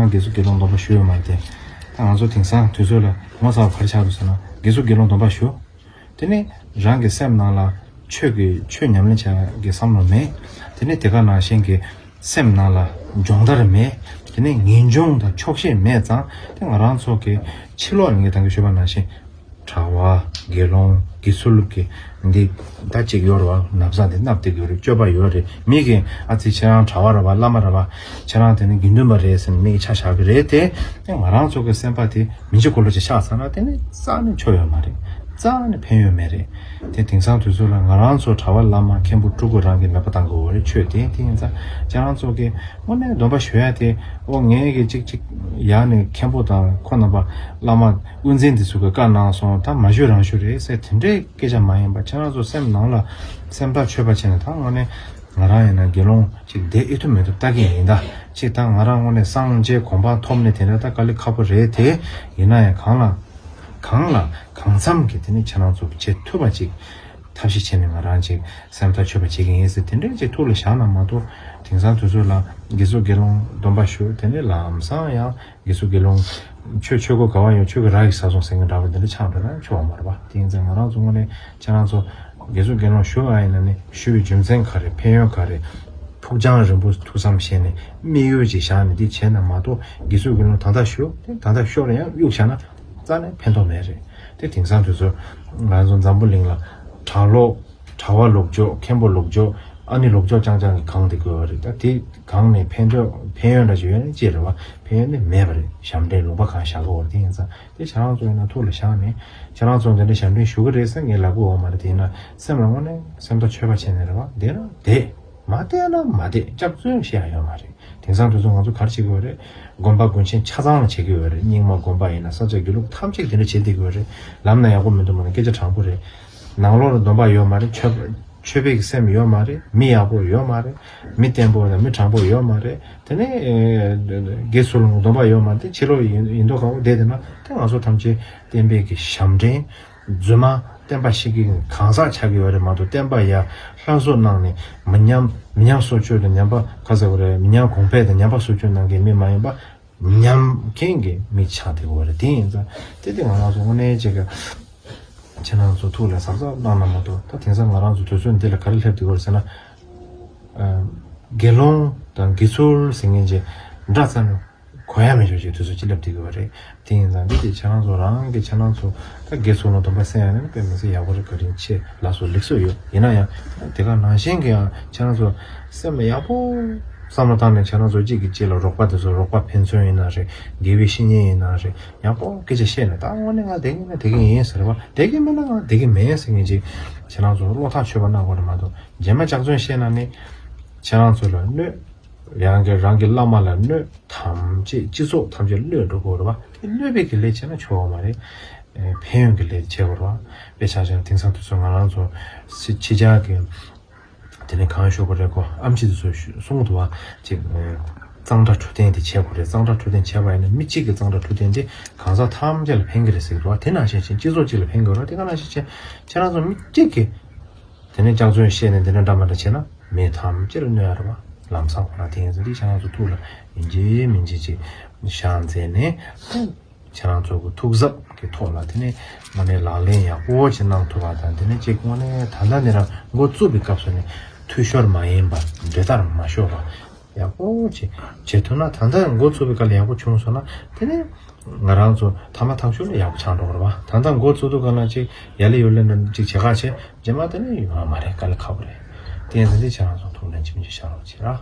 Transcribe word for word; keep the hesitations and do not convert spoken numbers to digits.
དགེ་ཚུལ་དགེ་སློང་སྡོམ་པ་ཞུ་ཡོད་མ་རེད་དེ། ད་ང་ཚོ་དེང་སང་དུས་ཚོད་ལ་ངོ་ཚ་བ་ག་རེ་ཆགས་འདུག་ཟེར་ན། དགེ་ཚུལ་དགེ་སློང་སྡོམ་པ་ཞུ། དེ་ནས་རང་གི་སེམས་ནང་ལ་ཆོས་ཀྱི་ཆོས་ཉམས་ལེན་བྱ་གི་བསམ་བློ་མེད། དེ་ནས་དེ་ག་ནང་བཞིན་གྱི་སེམས་ནང་ལ་སྦྱོང་བརྡར་མེད། དེ་ནས་ངེས་འབྱུང་དང་ཆོག་ཤེས་མེད་ཙང་། དེ་ང་རང་ཚོ་གི་ཕྱི་ལོགས་ནས་ངས་ད་གིན་ཞུས་པ་ནང་བཞིན། གྲྭ་པ། དགེ་སློང་། དགེ་ཚུལ་གྱི་འདི་ད་ཅིག་ཡོད་རེད་བ། ན་བཟའ་འདི་མནབས་བསྡད་ཀྱི་ཡོད་རེད། སྤྱོད་པ་ཡོད་རེད། མི་གིས་ཨ་ཙི་ཁྱེད་རང་གྲྭ་པ་རེད་བ། བླ་མ་རེད་བ། ཁྱེད་རང་དེ་ནི་དགེ་འདུན་པ་རེད་ཟེར་ནས་མི་གིས་ཆ་བཞག་གི་རེད་དེ། དེ་ང་རང་ཚོ་གི་སེམས་པ་དེ་མི་འཇིགས་གོ་ལོ་ཅིག་ཆགས་ཚར་ན། དེ་ནི་རྩ་ནས་ཆོ་ཡོད་མ་རེད། རྩ་ནས་ཕན་ཡོན་མེད་རེད། དེ་དེང་སང་དུས་ཚོད་ལ་ང་རང་ཚོ་གྲྭ་པ་བླ་མ་མཁན་པོ་སྤྲུལ་སྐུ་རང་གིས་མེད་པ་བཏང་དགོས་པ་རེད། ཆོས་དེ་དེ་ཡིན་ཙང་ཁྱེད་རང་ཚོ་གིས་དངོས་གནས་སྡོམ་པ་ཞུ་ཡ་དེ། ཨོ་ངས་གི་ཅིག་ཅིག་ཡར་ནས་མཁན་པོ་དང་ཁོ་རྣམ་པ་བླ་མ་དབུ་འཛིན་དེ་ཚོ་གི་བཀའ་གནང་སོང་། ད་མ་ཞུ་རང་ཞུ་རེད་ཟེར་དེ་འདྲའི་སྐད་ཆ་མ་ཡིན་པ། ཁྱེད་རང་ཚོ་སེམས་ནང་ལ་སེམས་ཐག་ཆོད་པ་བྱས་ནས། ད་དངོས་གནས་ང་རང་ཡིན་ན་དགེ་སློང་ཅིག་བསྡད་ཨེ་ཐུབ་མི་ཐུབ་ལྟ་གི་ཡིན། ད་ཅིག་ད་ང་རང་དངོས་གནས་སངས་རྒྱས་གོ་འཕང་ཐོབ་ནས་དེ་འདྲ་ད་དཀའ་ལས་ཁག་པོ་རེད་དེ། ཡིན་ན་ཡང་གང་ལ་གང་ལ་གང་འཚམ་གྱི་དེ་ནི་ཁྱེད་རང་ཚོ་བྱེད་ཐུབ་པ་ཅིག་ཐབས་ཤེས་བྱས་ནས་ང་རང་ཅིག་སེམས་ཐག་ཆོད་པ་བྱེད་ཀྱི་ཡིན་ཟེར་དེ་འདྲའི་ཅིག་ཐུགས་ལ་བཞག་ན་མ་གཏོགས། དེང་སང་དུས་ཚོད་ལ་དགེ་ཚུལ་དགེ་སློང་སྡོམ་པ་ཞུ། དེ་ནས་ལམ་སང་ཡང་དགེ་ཚུལ་དགེ་སློང་ཆོས་ཆོས་གོས་ག་བ་ཡོད། ཆོས་ཀྱི་ར་ཡི་ཟ་སོང་ཟེར་མཁན་འདྲ་པོ་དེ་འདྲ་ཆགས་འགྲོ་ན་ཆོག་པ་མ་རེད་པ། དེ་ཡིན་ཙང་ང་རང་ཚོ་དངོས་གནས་ཁྱེད་རང་ཚོ་དགེ་ཚུལ་དགེ་སློང་ཞུ་བ་ཡིན་ན་ནི་ཞུ་བའི་རྒྱུ་མཚན་ག་རེ། ཕན་ཡོན་ག་རེ། ཕུགས་རྒྱང་རིང་པོ་ཐུགས་བསམ་བཞེས་ནས་དམིགས་ཡུལ་ཅིག་བཞག་ནས་འདི་བྱས་ན་མ་གཏོགས། དགེ་ཚུལ་དགེ་སློང་ད་ལྟ་ཞུ། དེ་ད་ལྟ་ཤོར་ཡང་གཡུག་བཞག་ན་རྩ་ནས་ཕན་ཐོགས་མེད་རེད། དེ་དེང་སང་དུས་ཚོད་ང་ཚོ་འཛམ་བུ་གླིང་ལ་གྲྭ་ལོག་གྲྭ་པ་ལོག་འཇོག་མཁན་པོ་ལོག་འཇོག་ཨ་ནི་ལོག་འཇོག་རྐྱང་རྐྱང་གིས་གང་བསྡད་དགོས་པ་རེད། ད་དེ་གང་ནས་ཕན་ཐོགས་ཕན་ཡོན་འདྲ་ཞིག་ཡོད་ན་ཅི་རེད་བ། ཕན་ཡོན་ནི་མེད་པ་རེད། ཞབས་འདྲེན་ལུང་པ་གང་བཞག་གི་ཡོད་རེད། དེ་ཡིན་ཙང་དེ་ཁྱེད་རང་ཚོ་ཡིན་ན་ཐུགས་ལ་བཞག་ནས། ཁྱེད་རང་ཚོ་འདི་འདྲ་ཞབས་འདྲེན་ཞུ་གི་རེད་ཟེར་ངས་ལབ་གི་ཡོད་མ་རེད། དེ་ཡིན་ན་སེམས་ལ་དངོས་གནས་སེམས་ཐག་ཆོད་པ་བྱས་ནས་རེད་བ། བསྡད་ན་བསྡད། མ་བསྡད་ན་མ་བསྡད། སྐྱག་རྫུན་བཤད་ཡ་ཡོད་མ་རེད། དེང་སང་དུས་ཚོད་ང་ཚོ་ག་རེ་བྱེད་ཀྱི་ཡོད་རེད། དགོན་པ་དགོན་ཆེན་ཆ་ཚང་ལ་བྱེད་ཀྱི་ཡོད་རེད། རྙིང་མ་དགོན་པ་ཡིན་ན་ས་སྐྱ་དགེ་ལུགས་ཐམས་ཅད་དེ་འདྲ་བྱེད་བསྡད་ཀྱི་ཡོད་རེད། ལམ་ན་ཡག་པོ་མི་འདུག་མ་ན་སྐད་ཆ་དྲང་པོ་རེད། ནང་ལོགས་ལ་སྡོམ་པ་ཡོད་མ་རེད། ཆོས་ཆོས་པའི་གི་སེམས་ཡོད་མ་རེད། མི་ཡག་པོ་ཡོད་མ་རེད། མི་བརྟན་པོ་དང་མི་དྲང་པོ་ཡོད་མ་རེད། དེ་ནས་ཨེ་དགེ་ཚུལ་སློང་སྡོམ་པ་ཡོད་མ་རེད། དེ་ཕྱི་ལོགས་ཡིན་ཡིན་མདོག་ཁ་པོ་བསྡད་བསྡད་ན། དེ་ང་ཚོ་ཐམས་ཅད་བསྟན་པའི་གི་ཞབས་འདྲེན། རྫུན་མ་བསྟན་པ་བཤིག་གི་གང་ཟག་ཆགས་ཀྱི་ཡོད་རེད་མ་གཏོགས། བསྟན་པ་ཡར་སླར་གསོ་གནང་ནས་མི་ཉམས་མི་ཉམས་གསོ་བཅོས་དང་། ཉམས་པ་ག་ཟེར་བ་རེད། མི་ཉམས་གོང་འཕེལ་དང་ཉམས་པ་གསོ་བཅོས་གནང་མཁན་མི་མ་ཡིན་པ། ཉམས་མཁན་གྱི་མི་ཆགས་བསྡད་ཡོད་རེད། དེ་ཡིན་ཙང་དེ་དེ་ང་རང་ཚོ་དངོས་གནས་ཅིག་གི་ཁྱེད་རང་ཚོ་ཐུགས་ལ་གཟབ་གཟབ་གནང་ན་མ་གཏོགས། ད་དེང་སང་ང་རང་ཚོ་དུས་ཚོད་འདི་ལ་ག་རེ་སླེབས་བསྡད་ཡོད་རེད་ཟེར་ན། ཨ་དགེ་སློང་དང་དགེ་ཚུལ་ཟེར་མཁན་ཅིག་འདྲ་ཙམ་གོ་ཡ་མེད་ཆོག་ཅིག་དུས་ཚོད་ཅིག་སླེབས་བསྡད་ཡོད་རེད། དེ་ཡིན་ཙང་འདི་དེ་ཁྱེད་རང་ཚོ་རང་གི་ཁྱེད་རང་ཚོ་ད་དགེ་ཚུལ་སློང་སྡོམ་པ་སེལ་ཡ་ནི་དཔེ་མི་སྲིད་ཡག་པོ་རེད། བཀའ་དྲིན་ཆེ་ལགས་སོ། ལེགས་སོ་ཡོད། ཡིན་ན་ཡང་དེ་ག་ནང་བཞིན་གྱི་ཡང་ཁྱེད་རང་ཚོ་སེམས་ལ་ཡག་པོ་བསམ་བློ་བཏང་ནས། ཁྱེད་རང་ཚོ་གཅིག་གིས་གཅིག་ལ་རོགས་པ་དེ་ཚོ་རོགས་པ་ཕན་ཚུན་ཡིན་ན་རེད། དགེ་བའི་བཤེས་གཉེན་ཡིན་ན་རེད། ཡག་པོ་སྐད་ཆ་བཤད་ནས། ད་དངོས་གནས་ང་བསྡད་ཀྱི་ཡིན་ན་བསྡད་ཀྱི་ཡིན་ཟེར་བ། བསྡད་ཀྱི་མེད་ན་ང་བསྡད་ཀྱི་མེད་ཟེར་མཁན་ཅིག་ཁྱེད་རང་ཚོ་བློ་ཐག་ཆོད་པ་གནང་དགོས་རེད་མ་གཏོགས། རྗེས་མ་སྐྱག་རྫུན་བཤད་ན་ནི་ཁྱེད་རང་ཚོ་ལ་གནོད། ཡང་གི་རང་གི་བླ་མ་ལ་གནོད། ཐམས་ཅད་སྤྱི་ཚོགས་ཐམས་ཅད་གནོད་འགྲོ་གི་ཡོད་རེད་བ། དེ་གནོད་པའི་གི་ལས་བྱས་ན་ཆོག་གི་མ་རེད། ཨེ་ཕན་ཡོན་གྱི་ལས་བྱེད་དགོས་རེད་བ། དཔེ་ཆ་བཞག་ན་དེང་སང་དུས་ཚོད་ང་རང་ཚོ་ཕྱི་ཕྱི་རྒྱལ་གྱི་དེ་ནས་གང་ཞུ་དགོས་རེད་གོ། ཨེམ་ཆི་དེ་ཚོས་ཞུ་གསུང་གི་འདུག་བ། ཅིག་ཨེ་གཙང་སྦྲ་འཕྲོད་བསྟེན་དེ་བྱེད་དགོས་རེད། གཙང་སྦྲ་འཕྲོད་བསྟེན་བྱས་པ་ཡིན་ན་མི་གཅིག་གི་གཙང་སྦྲ་འཕྲོད་བསྟེན་དེ་གང་ཟག་ཐམས་ཅད་ལ་ཕན་གྱི་རེད་ཟེར་གི་འདུག་བ། དེ་ནང་བཞིན་བྱས་སྤྱི་ཚོགས་གཅིག་ལ་ཕན་གྱི་རེད་བ། དེ་ག་ནང་བཞིན་བྱས་ཁྱེད་རང་ཚོ་མི་གཅིག་གིས་དེ་ནས་སྐྱག་རྫུན་བཤད་ནས་འདི་འདྲ་འདྲ་མ་འདྲ་བྱས་ན་མི་ཐམས་ཅད་ལ་གནོད་ཡ་རེད་བ། ལམ་སང་ཁོ་རང་དེ་ཡིན་ཟེར་དེ་ཁྱེད་རང་ཚོ་ཐུགས་ལ་ཡིན་གཅིག་མིན་གཅིག་ཅིག་བཞག་མཛད་ནས། ཁྱེད་རང་ཚོ་གི་ཐུགས་གཟབ་ཀྱི་ཐོག་ལ་དེ་ནས་དངོས་གནས་ལག་ལེན་ཡག་པོ་ཅིག་གནང་ཐུབ་པ་དང་། དེ་ནས་ཅིག་དངོས་གནས་ད་ལྟ་ནས་རང་འགོ་བཙུགས་པའི་སྐབས་སུ་ནས་འཐུས་ཤོར་མ་ཡིན་པ། འབྲས་དར་མ་ཤོར་བ། ཡག་པོ་ཅིག་བྱེད་ཐུབ་ན། ད་ལྟ་འགོ་བཙུགས་པའི་སྐབས་ལ་ཡག་པོ་བྱུང་སོང་ན། དེ་ནས་ང་རང་ཚོ་ཐ་མ་ཐག་ཤུལ་ལ་ཡག་པོ་ཆགས་འགྲོ་གི་རེད་བ། ད་ལྟ་འགོ་བཙུགས་དུས་སྒང་ལ་ཅིག་ཡ་ལེ་ཡོ་ལེ་འདྲ་ཅིག་བྱེད་ཁ་བྱེད། རྗེས་མ་དེ་ནས་ཡོང་བ་མ་རེད། དཀའ་ལས་ཁག་པོ་རེད། དེ་ཡིན་ཙང་འདི་ཁྱེད་རང་ཚོ་ཐུགས་ལ་ཡིན་གཅིག་མིན་གཅིག་བཞག་རོགས་བྱེད་ར།